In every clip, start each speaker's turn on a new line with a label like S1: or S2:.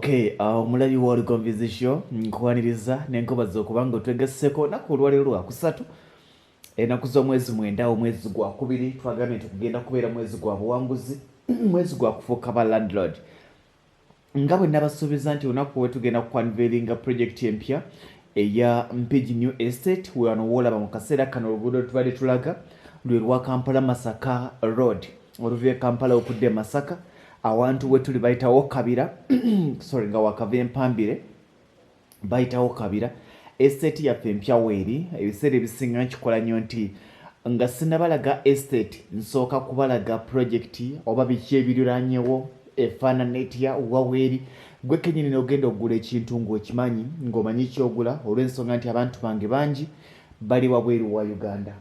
S1: Okay, omulabi wa Lugonvizi Show, nkwaniriza n'enkobazi okuba nga otwegasseko olunaku olwaleero lwakusatu, ennaku z'omwezi 9, omwezi gwa kubiri. Twagambye nti kugenda kubeera mwezi gwa buwanguzi, mwezi gwa kufuuka ba landlord, nga bwe nabasuubiza nti olunaku we tugenda kuunveilinga project empya eya Mpigi New Estate. Wano woolaba mu kaseera kano oluguudo tubadde tulaga lwe lwa Kampala Masaka Road, oluva e Kampala okudda e Masaka. Awantu we tuli bayitawo Kabira, sorry, nga wakava Empambire bayitawo Kabira. Estate yaffe empya weeri. Ebiseera ebisinga nkikola nnyo nti nga sinabalaga estate, nsooka kubalaga project oba biki ebiriranyewo, efaanana etya, waweeri. Gwe kenyini n'ogenda okugula ekintu ng'okimanyi, ng'omanyi kyogula, olw'ensonga nti abantu bange bangi bali wabweru wa Uganda,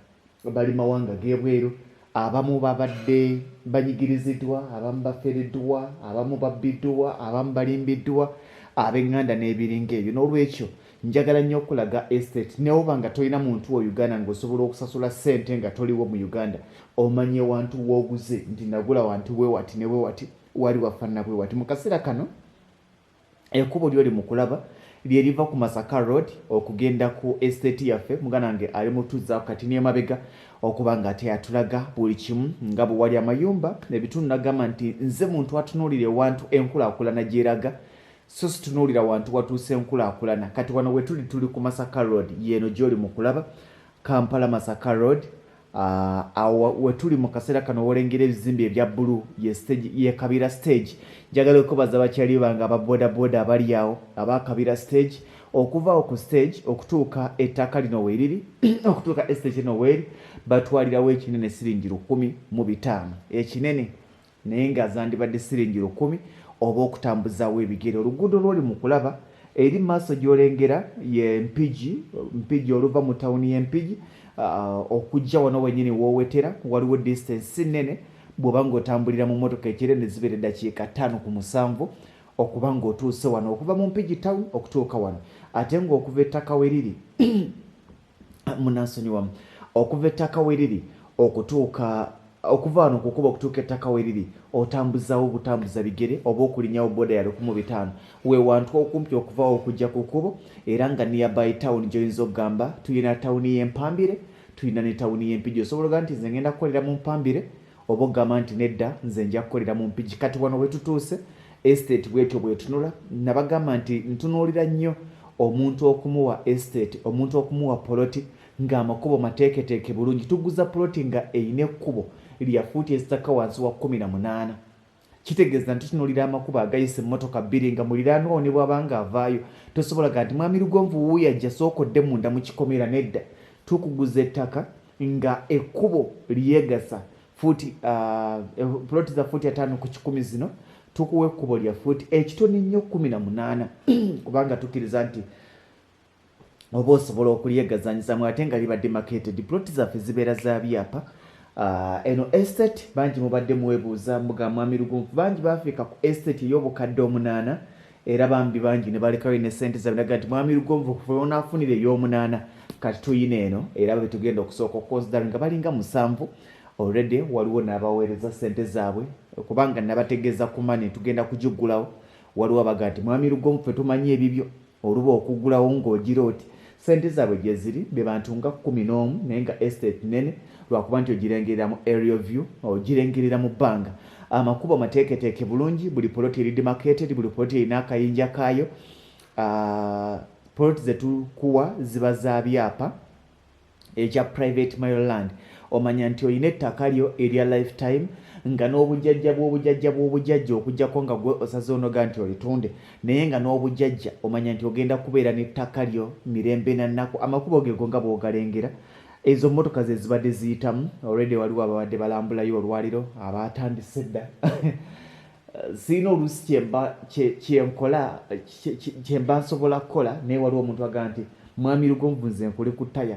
S1: bali mawanga g'ebweru. Abamu babadde banyigiriziddwa, abamu bafereddwa, abamu babbiddwa, abamu balimbiddwa ab'eŋŋanda n'ebiringa ebyo. N'olwekyo njagala nnyo okulaga estate, newoba nga tolina muntu wa Uganda ng'osobola okusasula ssente nga toliwo mu Uganda, omanye wantu w'oguze nti nagula wantu bwe wati ne bwe wati, wali wafaanana bwe wati. Mu kaseera kano ekkubo lyoli mu kulaba lye liva ku Masaka Road okugenda ku estate yaffe. Muganda wange ali mutuzaako kati n'emabega okuba nga ate atulaga buli kimu nga bwe wali amayumba, ebitundu. Nagamba nti nze muntu atunuulira ewantu enkulaakulana gyeraga, so situnuulira wantu watuuse enkulaakulana. Kati wano we tuli, tuli ku Masaka Road, yeeno gy'oli mu kulaba, Kampala Masaka Road. Awo wetuli mu kaseera kano wolengera ebizimbe ebya bbulu ye stage, ye Kabira Stage. Njagala okubaza bakyali bange aba bodaboda abali awo aba Kabira Stage. Okuva awo ku stage okutuuka ettaka lino weeriri, okutuuka estate eno weeri, batwalirawo ekinene siringi 1005 ekinene, naye nga zandibadde siringi 1000 oba okutambuzaawo ebigere. Oluguudo lwoli mu kulaba eri maaso gy'olengera ye Mpigi. Mpigi, oluva mu tawuni y'Empigi okujja wano wenyini woowetera waliwo distance si nnene. Bw'oba ng'otambulira mu mmotoka ekire ne zibeera eddakiika 5 ku 7 okuba ng'otuuse wano, okuva mu Mpigi town okutuuka wano. Ate ng'okuva ettaka we riri, munansonyiwamu, okuva ettaka we riri okutuuka, okuva wano kukuba okutuuka ettaka we riri, otambuzaawo butambuza bigere oba okulinyawo boda ya 1500. We wantu okumpi okuvawo okujja ku kkubo, era nga nearby town gy'oyinza okugamba tulina tawuni y'Empambire, tulina ne tawuni y'Empigi. Osobola ogamba nti nze ngenda kukolera mu Mpambire, oba okugamba nti nedda, nze nja kukolera mu Mpigi. Kati wano wetutuuse, estate bwetyo bwetunula. Nabagamba nti ntunuulira nnyo omuntu okumuwa estate, omuntu okumuwa poloti ng'amakubo mateeketeeke bulungi. Tuguza poloti nga erina ekkubo lya fuuti ezitaka wansi wa 18. Kitegeeza nti tutunuulira amakubo agayisa emmotoka bbiri, nga muliraanwa ne bw'aba nga avaayo tosobola ga nti mwami Lugonvu wuuyo ajja, sooka odde munda mu kikomera. Nedda, tukuguza ettaka nga ekkubo lyegasa fuuti, ploti za fuuti 50 ku 100 zino tukuwa ekkubo lya fuuti ekitono ennyo 18, kubanga tukkiriza nti oba osobola okulyegazanyizamu ate nga libadde demarcated. Ploti zaffe zibeera za byapa. Eno estate bangi mubadde mwebuuza, muga mwami Lugonvu, bangi bafiika ku estate ey'obukadde 8, era bambi bangi ne balekayo ne sente zaabwe naga nti mwami Lugonvu fe onaafunira ey'omunaana. Kati tuyina eno era betugenda okusooka okuconsider nga balinga musanvu already. Waliwo n'abaweereza sente zaabwe kubanga nabategeeza ku money tugenda kugiggulawo. Waliwo abaga nti mwami Lugonvu fe tumanyi ebibyo, oluba okugulawo ng'ogira oti sente zaabwe gye ziri, be bantu nga 11, naye nga estate nene lwakuba nti ogirengerera mu aerial view, ogirengerera mu bbanga. Amakubo mateeketeeke bulungi, buli poloti eri demarcated, buli poloti erina akayinja kaayo. Poloti zetukuwa ziba za byapa ekya private mailo land. Omanya nti olina ettaka lyo erya lifetime, nga n'obujjajja bw'obujjajja bw'obujjajja, okugjako nga gwe osaze onoga nti olitunde, naye nga n'obujjajja omanya nti ogenda kubeera n'ettaka lyo mirembe na nnaku. Amakubo gego nga bw'ogalengera, ezo mmotoka ze zibadde ziyitamu already. Waliwo ababadde balambulayo olwaliro abatandise dda. Siina oluusi kyemba kyenkola kyemba nsobola kukola, naye waliwo omuntu agamba nti mwami Lugonvu nze nkole ku ttaya,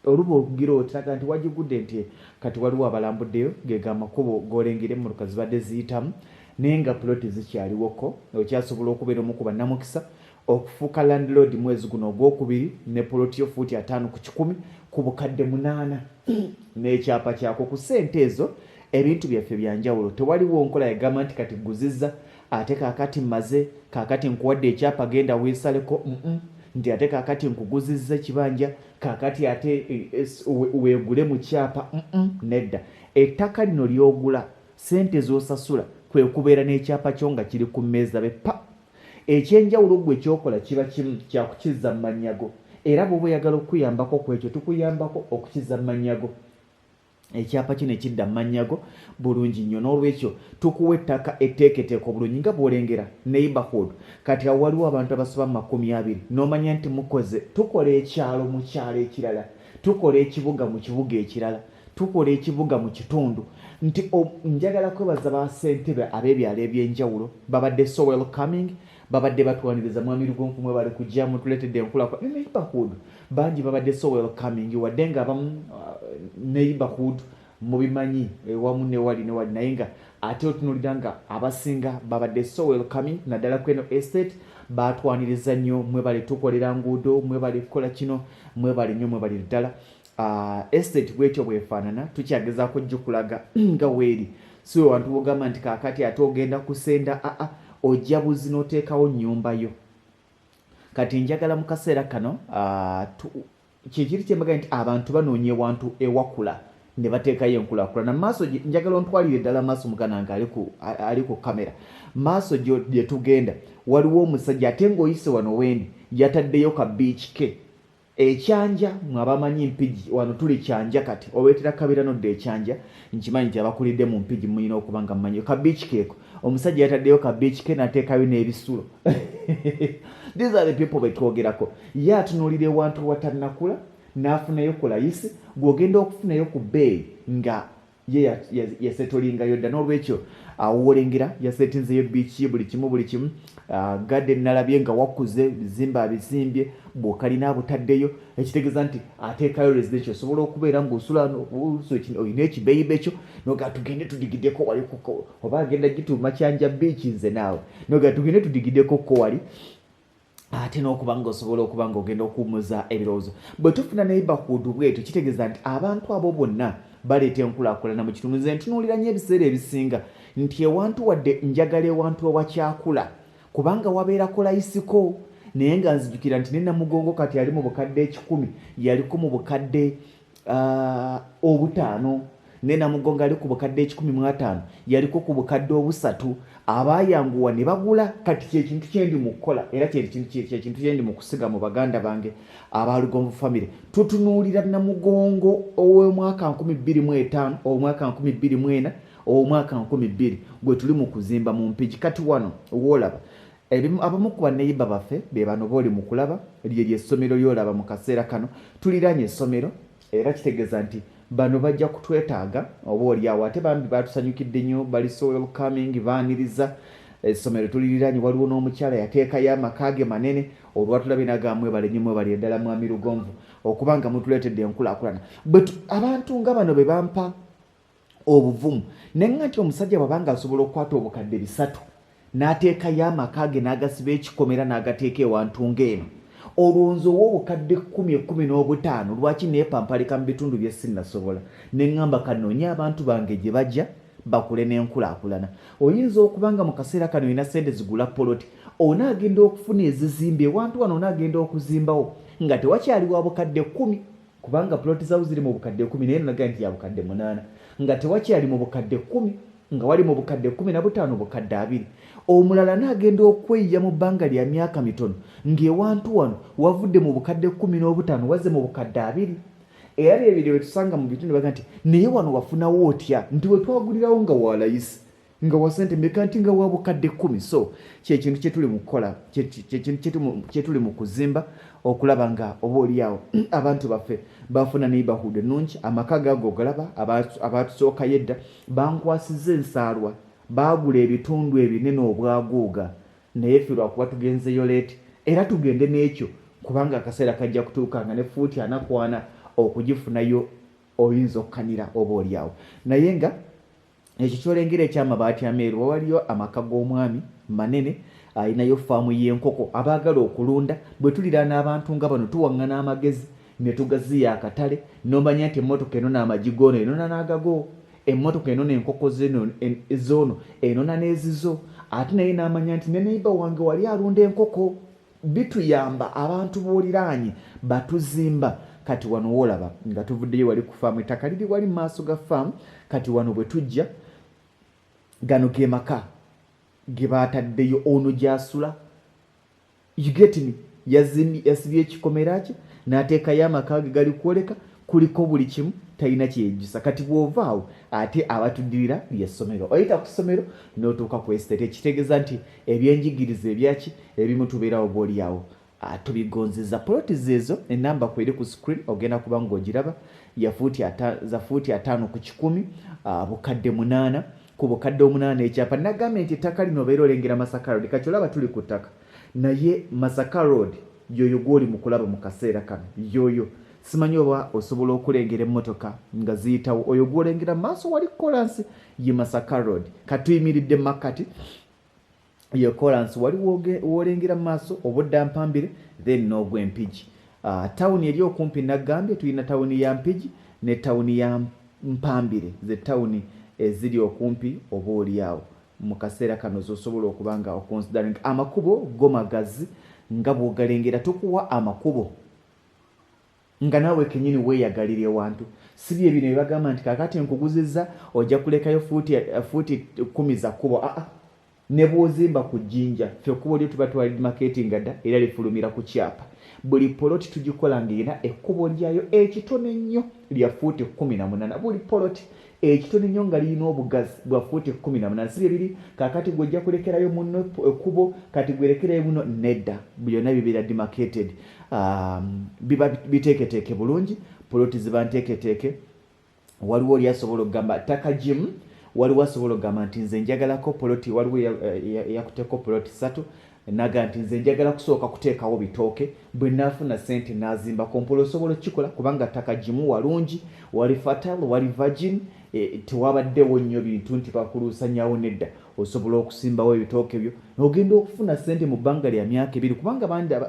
S1: oluba okugira otiraga nti wagigudde nti kati waliwo abalambuddeyo. Gega amakubo golengera emmotoka zibadde ziyitamu, naye nga ploti zikyaliwoko. Okyasobola okubeera omu ku bannamukisa okufuuka landlord mwezi guno ogwokubiri ne poloti yo fuuti 50 ku 100 ku bukadde 8 n'ekyapa kyako ku ssente ezo. Ebintu byaffe byanjawulo, tewaliwo nkola yagamba nti kati guzizza Ate kaakati mmaze, kaakati nkuwadde ekyapa, genda weesaleko. Nti ate kaakati nkuguzizza ekibanja, kaakati ate weegule mu kyapa. Nedda. Ettaka lino ly'ogula, ssente z'osasula kwe kubeera n'ekyapa kyo nga kiri ku mmeeza be pa. Ekyenjawulo ggwe ky'okola kiba kimu kya kukizza mu mannya go, era bw'oba oyagala okukuyambako ku ekyo, tukuyambako okukizza mu mannya go. Ekyapa kino ekidda mu mannya go bulungi nnyo. N'olwekyo tukuwa ettaka etteeketeeke obulungi nga bw'olengera neighborhood. Kati awo waliwo abantu abasoba mu 20, n'omanya nti mukoze, tukola ekyalo mu kyalo ekirala, tukola ekibuga mu kibuga ekirala, tukola ekibuga mu kitundu. Nti njagala kwebaza ba ssentebe ab'ebyalo eby'enjawulo, babadde so welcoming, babadde batwaniriza. Mwami Lugonvu, mwebale kujja, mutuleetedde enkulaakulana. Ne neighborhood bangi babadde so welcoming, wadde nga abamu neighborhood mubimanyi ewamu newali newali, naye nga ate otunuulira nga abasinga babadde so welcoming, naddala kweno estate batwaniriza nnyo. Mwebale tukolera nguudo, mwebale kukola kino, mwebale nnyo, mwebale ddala. Estate bwetyo bwefaanana, tukyagezaako gikulaga nga weeri. Si we wantu bwogamba nti kaakati ate ogenda kusenda, aa, ojja buzi n'oteekawo nnyumba yo. Kati njagala mu kaseera kano kyekiri kyembaga nti abantu banoonya ewantu ewakula ne bateekayo enkulaakulana. Maaso njagala ontwalire ddala maaso, muganda nga ali ku kamera, maaso gye tugenda waliwo omusajja, ate ng'oyise wano wendi, yataddeyo ka beach ke ekyanja. Mwabamanyi Mpigi, wano tuli Kyanja. Kati oweetera kabira nodda ekyanja, nkimanyi nti abakulidde mu Mpigi mulina okuba nga mmanyi ka beach keeko. Omusajja yataddeyo ka beach ke n'ateekayo n'ebisulo. These are the people betwogerako. Ye atunuulira ewantu watannakula n'afunayo ku layisi, gw'ogenda okufunayo ku bbeeyi nga ye yasetolingayo dda. N'olwekyo awolengera yasetinzeyo beach ye, buli kimu, buli kimu. Garden nalabye nga wakuze, bizimbe abizimbye, bw'okalina abutaddeyo, ekitegeeza nti ateekayo residential. Osobola okubeera ng'osula olina ekibeyibe kyo, noga tugende tudigiddeko wali, oba agenda gituuma Kyanja Beach. Nze naawe noga tugende tudigiddeko ko wali, ate n'okuba nga osobola okuba nga ogenda okuwummuza ebirowoozo. Bwe tufuna neighborhood bwetyo, kitegeeza nti abantu abo bonna baleeta enkulaakulana mu kitundu. Nze ntunuulira nnyo ebiseera ebisinga nti ewantu wadde njagala ewantu ewakyakula, kubanga wabeerako layisiko. Naye nga nzijukira nti ne Namugongo kati ali mu bukadde 100, yaliko mu bukadde 50. Ne Namugongo ali ku bukadde 105, yaliko ku bukadde 3. Abaayanguwa ne bagula. Kati kyekintu kyendi mu kukola, era kyekintu kyendi mu kusiga mu baganda bange aba Lugonvu family. Tutunuulira Namugongo ow'omwaka 2005, ow'omwaka 2004, ow'omwaka 2000, gwe tuli mu kuzimba mu Mpigi. Kati wano woolaba abamu ku banneyiba baffe be bano booli mu kulaba. Lye lyessomero lyolaba mu kaseera kano, tuliraanye essomero, era kitegeeza nti bano bajja kutwetaaga oba oliawo. Ate bambi batusanyukidde nnyo, bali so welcoming, baaniriza. Essomero tuliriraanye, waliwo n'omukyala yateekayo amaka ge manene. Olwatulabye nagamba, "Mwebale nnyo, mwebale ddala mwami Lugonvu okuba nga mutuleetedde enkulaakulana." Abantu nga bano be bampa obuvumu, naye nga nti omusajja bw'abanga asobola okukwata obukadde 300 n'ateekayo amaka ge n'agasiba ekikomera n'agateeka ewantu ng'eno, olwo nze ow'obukadde 10, 15, lwaki neepampalika mu bitundu bye sinnasobola? Ne ŋŋamba kanoonye abantu bange gye bajja bakule n'enkulaakulana. Oyinza okuba nga mu kaseera kano olina ssente zigula poloti, onaagenda okufuna ezizimba ewantu wano, onaagenda okuzimbawo nga tewakyali wa bukadde 10, kubanga puloti zawo ziri mu bukadde 10, naye nonagaa nti ya bukadde 8, nga tewakyali mu bukadde 10, nga wali mu bukadde 15, bukadde 20. Omulala naagenda okweyiya mu bbanga lya myaka mitono ng'ewantu wano wavudde mu bukadde 15, wazze mu bukadde 20. Era byebiri bwetusanga mu bitundu, baga nti naye wano wafunawo otya? Nti wetwagulirawo nga walayisi, nga wa sente meka? Nti nga wa bukadde 10. So kyekintu kyetuli mu kukola, kyekintu kyetuli mu kuzimba, okulaba nga oba oliawo abantu baffe bafuna neighborhood ennungi. Amaka gago ogalaba, abatusookayo edda bankwasiza ensaalwa, baagula ebitundu ebinene obwaguuga, naye ffe lwakuba tugenzeyo late. Era tugende n'ekyo, kubanga akaseera kajja kutuuka nga ne fuuti 40 ku 40 okugifunayo oyinza okkanira oba oliawo. Naye nga ekyo kyolengera ekyamabaati ameeru, wawaliyo amaka g'omwami manene, alinayo faamu y'enkoko, abaagala okulunda. Bwe tuliraana abantu nga bano, tuwaŋŋana amagezi ne tugaziya akatale, n'omanya nti emmotoka enona amagi goono, enona n'agago. Emmotoka enona enkoko zeno zoono, enona n'ezizo, ate naye n'amanya nti ne neighbor wange wali alunda enkoko. Bituyamba abantu b'oliraanye batuzimba. Kati wano woolaba nga tuvuddeyo wali ku faamu, ettaka liri wali mu maaso ga faamu. Kati wano bwe tujja, gano ge maka ge baataddeyo, ono gy'asula. You get me? Yasibye ekikomera kye n'ateekayo amaka ge gali kwoleka, kuliko buli kimu, talina kyeyejjusa. Kati bw'ova awo ate abatuddirira lyessomero, oyita ku ssomero n'otuuka ku estate, ekitegeeza nti ebyenjigiriza ebyaki ebimu tubeerawo bw'oli awo tubigonzeza. Poloti zeezo, enamba kweri ku screen, ogenda kuba ng'ogiraba, ya za fuuti 50 ku 100, 800,000 ku 800,000. Ekyapa nagambye nti ettaka lino obeera olengera Masaka Road. Kati olaba tuli ku ttaka, naye Masaka Road yoyo gw'oli mu kulaba mu kaseera kano, yoyo. Simanyi oba osobola okulengera emmotoka nga ziyitawo. Oyo gw'olengera mu maaso wali kolansi ye Masaka Road. Katuyimiridde mu makkati ye kolansi wali w'olengera mu maaso, obudda Mpambire, then n'ogw'Empigi. Tawuni eri okumpi, nagambye tulina tawuni ya Mpigi ne tawuni ya Mpambire, ze tawuni eziri okumpi oba oli awo mu kaseera kano zosobola okuba nga oconsidering. Amakubo go magazi nga bw'ogalengera, tukuwa amakubo nga naawe kenyini weeyagalira ewantu. Si bye bino byebagamba nti kakati nkuguzizza ojja kulekayo fuuti 10 za kkubo. Aa, ne bw'ozimba ku jjinja, ffe ekkubo lyo tuba twalidemarcatinga dda era lifulumira ku kyapa. Buli poloti tugikola ng'erina ekkubo lyayo, ekitono ennyo lya fuuti 18. Buli poloti ekitono ennyo nga lirina obugazi bwa fuuti 18. Si bye biri kakati gwe ojja kulekerayo munno ekkubo, kati gwerekerayo muno. Nedda, byonna bibeera demarcated, biba biteeketeeke bulungi, poloti ziba nteeketeeke. Waliwo oli asobola okugamba ttaka gimu, waliwo asobola okugamba nti nze njagalako poloti, waliwo eyakuteeko poloti ssatu naga nti nze njagala kusooka kuteekawo bitooke, bwe naafuna sente nazimbako mpola. Osobola okukikola kubanga ttaka gimu, walungi, wali fertile, wali virgin, tewabaddewo nnyo bintu nti bakuluusanyawo. Nedda, osobola okusimbawo ebitooke byo ogenda okufuna sente mu bbanga lya myaka 2, kubanga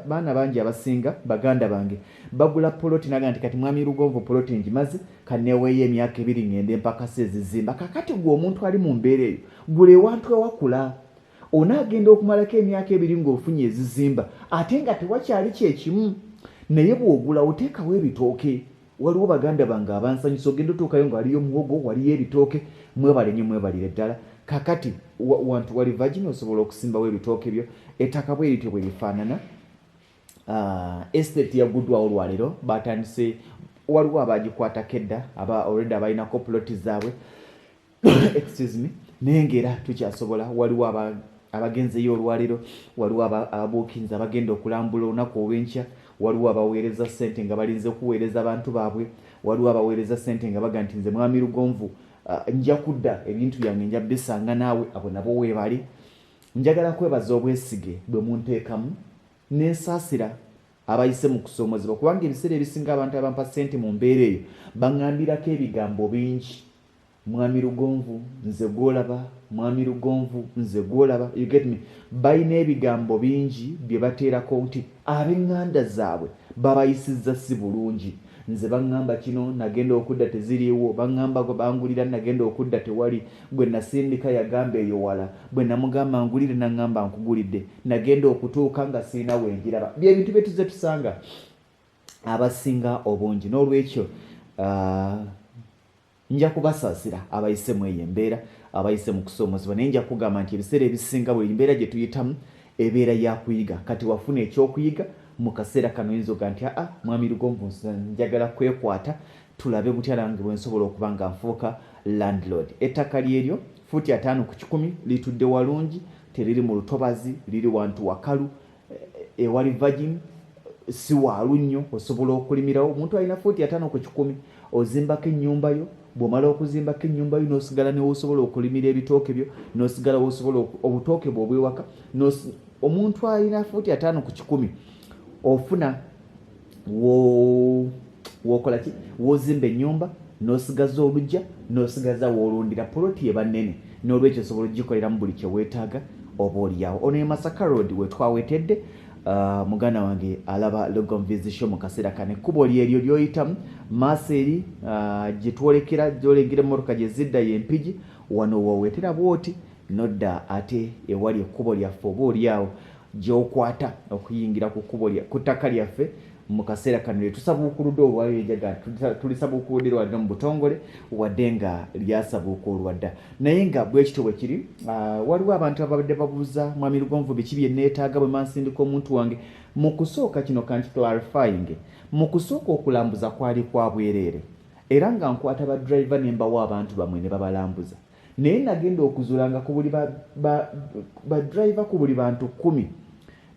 S1: baana bangi abasinga, baganda bange, bagula poloti naga nti kati mwami Lugonvu, poloti ngimaze, kaneweeyo emyaka 2 ngende mpakasa ezizimba. Kakati gwe omuntu ali mu mbeera eyo, gula ewantu ewakula, onaagenda okumalako emyaka 2 ng'ofunye ezizimba ate nga tewakyali kyekimu. Naye bw'ogula oteekawo ebitooke, waliwo baganda bange abansanyusa, ogenda otuukayo nga waliyo muwogo, waliyo ebitooke. Mwebale nnyo, mwebalire ddala. Kakati wantu wali virgin, osobola okusimbawo ebitooke byo. Ettaka bwe lityo bwe lifaanana. Estate yaguddwawo lwaleero, batandise, waliwo abagikwatako edda, aba already abalinako ploti zaabwe, excuse me, naye ngaera tukyasobola. Waliwo abagenzeyo olwaleero, waliwo ababuukinze abagenda okulambula olunaku olw'enkya, waliwo abaweereza ssente nga balinze kuweereza abantu baabwe, waliwo abaweereza ssente nga baga nti nze mwami Lugonvu, nja kudda, ebintu byange nja bisanga naawe. Abo nabo weebali. Njagala kwebaza obwesige bwe munteekamu, nensaasira abayise mu kusoomozebwa, kubanga ebiseera ebisinga abantu abampa ssente mu mbeera eyo baŋŋambirako ebigambo bingi: "Mwami Lugonvu, nze gwolaba, mwami Lugonvu, nze gwolaba." You get me? Balina ebigambo bingi bye bateerako nti ab'eŋŋanda zaabwe babayisizza si bulungi. "Nze baŋŋamba kino, nagenda okudda teziriiwo, baŋŋamba bangulira, nagenda okudda tewali, gwe nasindika yagamba eyo wala, bwe namugamba ngulire naŋŋamba nkugulidde, nagenda okutuuka nga siina wenjiraba." Byebintu bye tuzze tusanga abasinga obungi. N'olwekyo nja kubasaasira abayise mu eyo embeera, abayise mu kusoomozebwa, naye nja kugamba nti ebiseera ebisinga buli mbeera gye tuyitamu ebeera yakuyiga. Kati wafuna ekyokuyiga mu kaseera kano, oyinza oga nti aa, mwami Lugonvu, njagala kwekwata, tulabe butya nange bwe nsobola okuba nga nfuuka landlord. Ettaka lyeryo, fuuti 50 ku 100, litudde walungi, teriri mu lutobazi, liri wantu wakalu, ewali virgin, si waalu nnyo, osobola okulimirawo. Omuntu alina fuuti 50 ku 100, ozimbako ennyumba yo, bw'omala okuzimbako ennyumba yo n'osigala newosobola okulimira ebitooke byo, n'osigala wosobola obutooke bwe obwewaka. Omuntu alina fuuti 50 ku 100, ofuna wokola ki, wozimba ennyumba n'osigaza olujja, n'osigaza woolundira. Poloti eba nnene, n'olwekyo osobola ogikoleramu buli kyeweetaaga oba oliawo. Ono ye Masaka Road wetwawetedde. Muganda wange alaba Lugonvu's Show mu kaseera kano, ekkubo lyeryo lyoyitamu maaso eri gye twolekera, gyolengera emmotoka gye zidda y'Empigi. Wano woweetera bwoti nodda ate ewali ekkubo lyaffe, oba oliawo gy'okwata okuyingira ku kkubo ku ttaka lyaffe. Mu kaseera kano lyetusabuukuludde olwaliro, enjaga tulisabuukuludde lwaliro mu butongole, wadde nga lyasabuukululwa dda, naye nga bwe kityo bwe kiri. Waliwo abantu ababadde babuuza, "Mwami Lugonvu, biki bye neetaaga bwe mansindika omuntu wange?" Mu kusooka kino kanki clarifying. Mu kusooka okulambuza kwali kwa bwereere, era nga nkwata ba driver ne mbawa abantu bammwe ne babalambuza. Naye nagenda okuzuula nga ku buli ba driver, ku buli bantu 10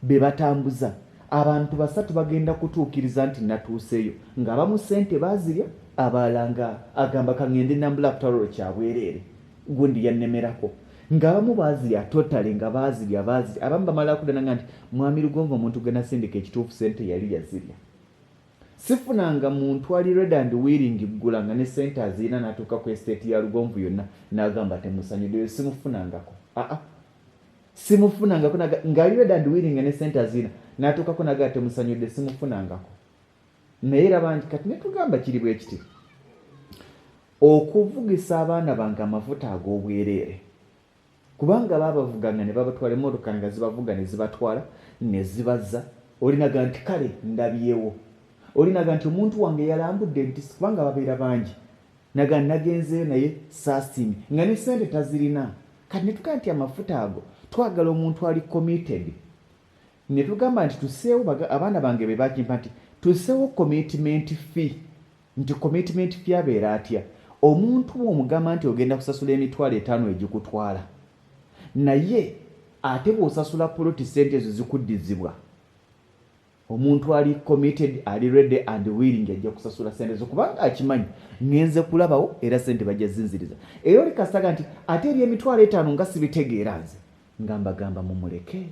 S1: be batambuza, abantu basatu bagenda kutuukiriza nti natuuseeyo, ng'abamu ssente baazirya, abalala nga agamba, "Kaŋŋende nambula, after kyabwereere, gundi yannemerako." Ng'abamu baazirya totally, nga baazirya baazirya. Abamu bamala kudana nti, "Mwami Lugonvu, omuntu gwe nasindika, ekituufu ssente yali yazirya." Sifunanga muntu ali ready and willing ggula nga ne ssente azirina, n'atuuka ku estate ya Lugonvu yonna n'agamba temusanyuddeyo. Simufunangako, aa, simufunangako ng'ali ready and willing nga ne ssente azirina n'atuukako n'agamba temusanyudde. Simufunangako. Naye era nti kati ne tugamba kiri bwe kiti: okuvugisa abaana bange amafuta ag'obwereere, kubanga baabavuganga ne babatwala, emmotoka nga zibavuga ne zibatwala ne zibazza, olinaga nti kale ndabyewo, olinaga nti omuntu wange yalambudde, nti kubanga babeera bangi, naga nagenzeeyo naye saasiimi nga ne sente tazirina. Kati ne tugamba nti amafuta ago twagala omuntu ali committed. Ne tugamba nti tuseewo, abaana bange be bakimpa nti tuseewo commitment fee. Nti commitment fee abeera atya? Omuntu omugamba nti ogenda kusasula 50,000 egikutwala, naye ate bw'osasula poloti sente ezo zikuddizibwa. Omuntu ali committed, ali ready and willing, ajja kusasula sente zo kubanga akimanyi ŋŋenze kulabawo era sente bajja zinziriza. Era oli kasaga nti ate eri 50,000 nga sibitegeera, nze nga mbagamba mumuleke,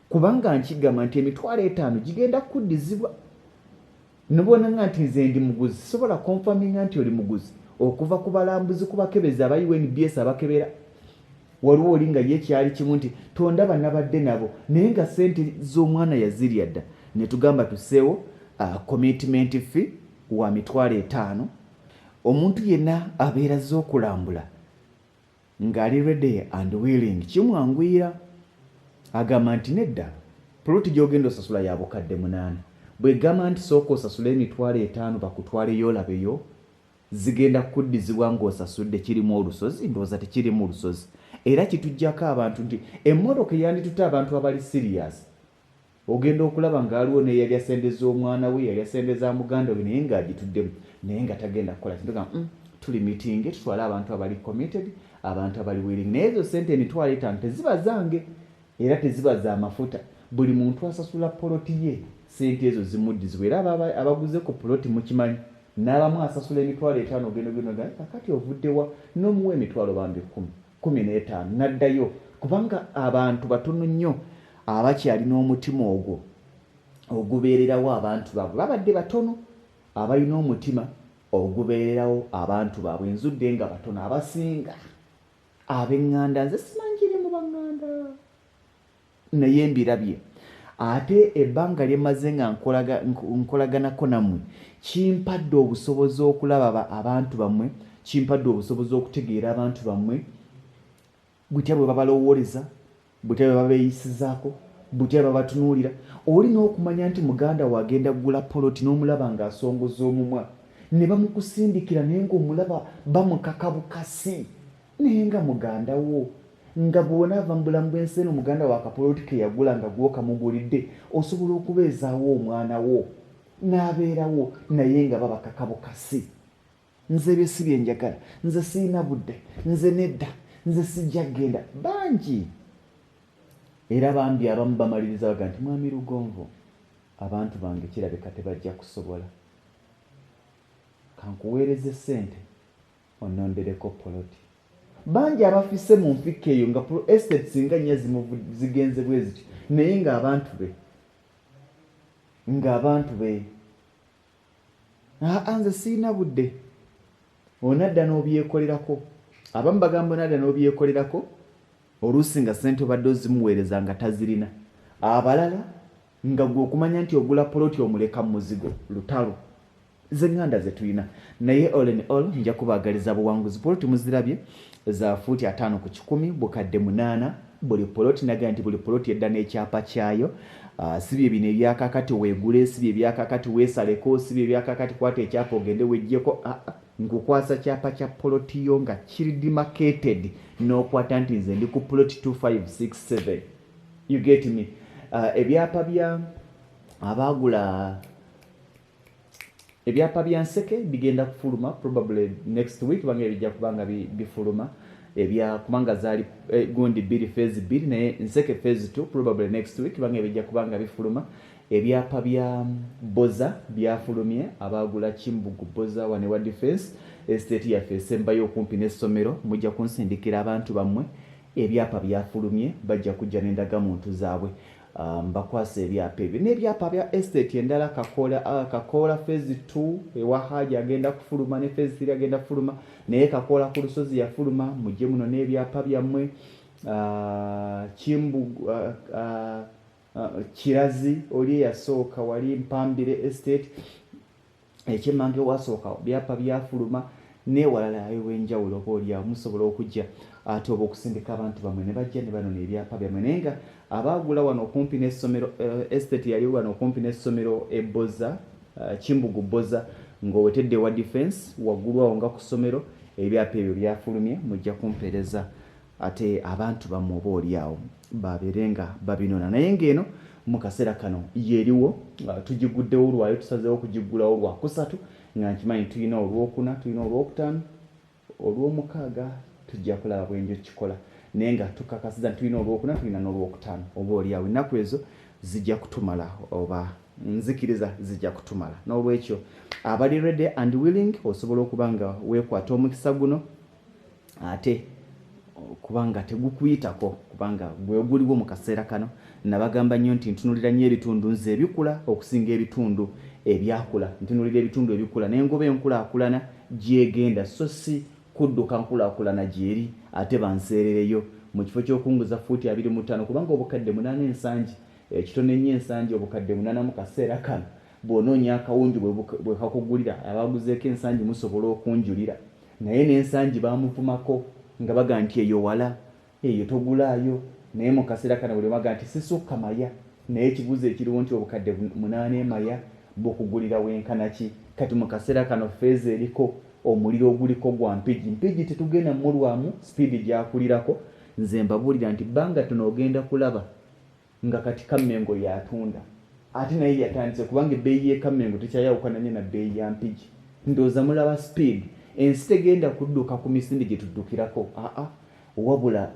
S1: kubanga nkigamba nti 50,000 gigenda kuddizibwa. Nobona nga nti nze ndi muguzi, sobola confirminga nti oli muguzi okuva ku balambuzi, ku bakebezi aba UNBS abakebera. Waliwo oli nga ye kyali kimu nti tondaba, nabadde nabo, naye nga sente z'omwana yazirya dda. Ne tugamba tuseewo commitment fee wa 50,000. Omuntu yenna abeera azze okulambula ng'ali ready and willing, kimwanguyira. Agamba nti nedda, puloti gy'ogenda osasula ya 800,000, bwegamba nti sooka osasule 50,000 bakutwaleyo olabeyo, zigenda kuddizibwa ng'osasudde. Kirimu olusozi? Ndowooza tekirimu lusozi. Era kituggyako abantu nti emmotoka eyanditutte abantu abali serious, ogenda okulaba ng'aliwo neyalya sente z'omwana we, yalya sente za muganda we, naye ng'agituddemu, naye nga tagenda kukola kintu. Gamba, tuli meeting, tutwale abantu abali committed, abantu abali willing. Naye ezo sente 50,000 teziba zange era teziba za mafuta. Buli muntu asasula poloti ye, sente ezo zimuddizibwa. Era abaguze ku poloti mukimanyi, n'abamu asasula 50,000, ogenda ogenda, kakati ovuddewa n'omuwa emitwalo bambi 10, 15, n'addayo, kubanga abantu batono nnyo abakyalina omutima ogwo ogubeererawo abantu baabwe. Babadde batono abalina omutima ogubeererawo abantu baabwe. Nzudde nga batono. Abasinga ab'eŋŋanda, nze simanyi mu baŋŋanda, naye mbirabye. Ate ebbanga lye mmaze nga nkolaganako nammwe kimpadde obusobozi okulaba abantu bammwe, kimpadde obusobozi okutegeera abantu bammwe, butya bwe babalowooleza, butya bwe babeeyisizaako, butya bwe babatunuulira. Olina okumanya nti muganda we agenda kugula poloti, n'omulaba ng'asongoza omumwa ne bamukusindikira, naye ng'omulaba bamukaka bukasi, naye nga muganda wo, nga bw'onaava mu bulamu bw'ensi eno, muganda we akapoloti ke yagula nga gwokamugulidde, osobola okubeezaawo omwana wo n'abeerawo, naye nga babakaka bukasi. "Nze ebyo si byenjagala, nze siina budde, nze nedda, nze sijja kgenda." Bangi era bambi abamu bamaliriza baga nti, "Mwami Lugonvu, abantu bange kirabika tebajja kusobola, kankuweereze ssente onondereko poloti." Bangi abafise mu nfikka eyo nga estate singa nnya zigenze bwe zityo, naye ng'abantu be, ng'abantu be, "Aa, nze siina budde." Onadda n'obyekolerako. Abamu bagamba onadda n'obyekolerako, oluusi nga ssente obadde ozimuweereza nga tazirina. Abalala nga gwe okumanya nti ogula poloti omuleka mu muzigo lutalo. Z'eŋŋanda ze tulina. Naye all in all nja kubaagaliza buwanguzi. Poloti muzirabye za fuuti 50 ku 100, 800 buli poloti. Nagamba nti buli poloti edda n'ekyapa kyayo. Si bye bino ebyakakati weegule, si bye ebyakakati weesaleko, si bye ebyakakati kwata ekyapa ogende weggyeko. Ah, ah, nkukwasa kyapa kya poloti yo nga kiri demarcated, n'okwata nti nze ndi ku poloti 2567, you get me? Ebyapa bya abaagula, ebyapa bya Nseke bigenda kufuluma probably next week, kubanga bijja kubanga bifuluma ebya kubanga zaali gundi bbiri, phase bbiri, naye Nseke phase 2 probably next week kubanga bijja kubanga bifuluma. Ebyapa bya Boza byafulumye, abaagula Kimbugu Boza wane wa Defense Estate yaffe esembayo okumpi n'essomero, mujja kunsindikira abantu bammwe. Ebyapa byafulumye, bajja kujja n'endagamuntu zaabwe, mbakwasa ebyapa ebyo n'ebyapa bya estate endala. Kakoola, Kakoola phase 2 ewa Haji agenda kufuluma, ne phase 3 agenda kufuluma, naye Kakoola ku lusozi yafuluma. Mujje muno n'ebyapa byammwe. Kimbugu, Kirazi oli eyasooka wali Mpambire Estate ekyemmange wasooka, byapa byafuluma newalala ew'enjawulo. Oba oliawo musobola okujja ate oba okusindika abantu bammwe ne bajja ne banona ebyapa byammwe. Naye nga abaagula wano okumpi n'essomero, estate yali wano okumpi n'essomero Eboza, Kimbugu Boza, ng'owetedde wa Defense waggulu awo nga ku ssomero, ebyapa ebyo byafulumye. Mujja kumpeereza ate abantu bammwe oba oliawo babeere nga babinona. Naye ng'eno mu kaseera kano yeriwo, tugiguddewo lwayo, tusazeewo okugiggulawo Lwakusatu, nga nkimanyi tulina Olwokuna, tulina Olwokutaano, Olwomukaaga, tujja kulaba bwenjo kikola, naye nga tukakasiza nti tulina Olwokuna, tulina n'Olwokutaano. Oba oliawo ennaku ezo zijja kutumala, oba nzikiriza zijja kutumala. N'olwekyo abali ready and willing, osobola okuba nga weekwata omukisa guno ate kubanga tegukuyitako, kubanga gwe guliwo mu kaseera kano. Nabagamba nnyo nti ntunulira nnyo ebitundu nze ebikula okusinga ebitundu ebyakula. Ntunulira ebitundu ebikula nengoba enkulaakulana gyegenda, so si kudduka nkulaakulana gyeri ate banseerereyo mu kifo ky'okunguza fuuti 25, kubanga 800 ensangi ekitono ennyo, ensangi 800 mu kaseera kano bw'onoonya akawungi bwe kakugulira. Abaguzeeko ensangi musobola okunjulira, naye n'ensangi bamuvumako nga baga nti eyo wala, eyo togulaayo. Naye mu kaseera kano buli baga nti sisukka Maya, naye ekibuuzo ekiriwo nti 800 emaya bukugulira wenkana ki? Kati mu kaseera kano phase eriko omuliro oguliko gwa Mpigi. Mpigi tetugenda mulwamu speed gyakulirako. Nze mbabuulira nti bbanga tono ogenda kulaba nga kati Kammengo yatunda, ate naye yatandise, kubanga ebbeeyi y'ekammengo tekyayawukana nnyo na bbeeyi ya Mpigi. Ndowooza mulaba speed. Ensi tegenda kudduka ku misinde gye tuddukirako, aa, wabula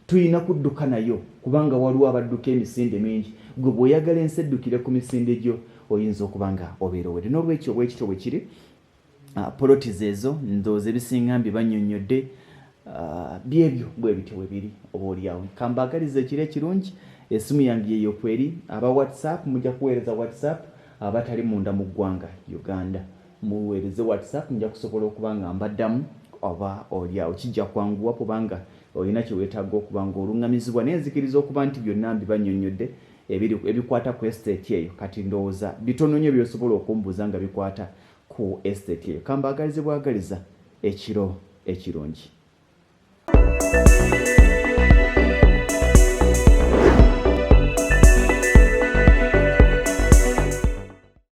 S1: tulina kudduka nayo, kubanga waliwo abadduka emisinde mingi. Gwe bw'oyagala ensi eddukire ku misinde gyo, oyinza okuba nga obeera owedde. N'olwekyo bwekityo bwe kiri. Polotis ezo ndowooza ebisinga mbibannyonnyodde, byebyo bwe bityo bwe biri. Oba oliawo kambaagaliza ekiro ekirungi. Esimu yange yeyo kweri. Aba WhatsApp mujja kuweereza WhatsApp, abatali munda mu ggwanga Uganda muweereze WhatsApp, nja kusobola okuba nga mbaddamu. Oba oliawo kijja kwanguwa kubanga olina kyeweetaaga okuba nga oluŋŋamizibwa, naye nzikiriza okuba nti byonna mbibannyonnyodde ebikwata ku estate eyo. Kati ndowooza bitono nnyo byosobola okumbuuza nga bikwata ku estate eyo. Kambaagalize bwagaliza ekiro ekirungi.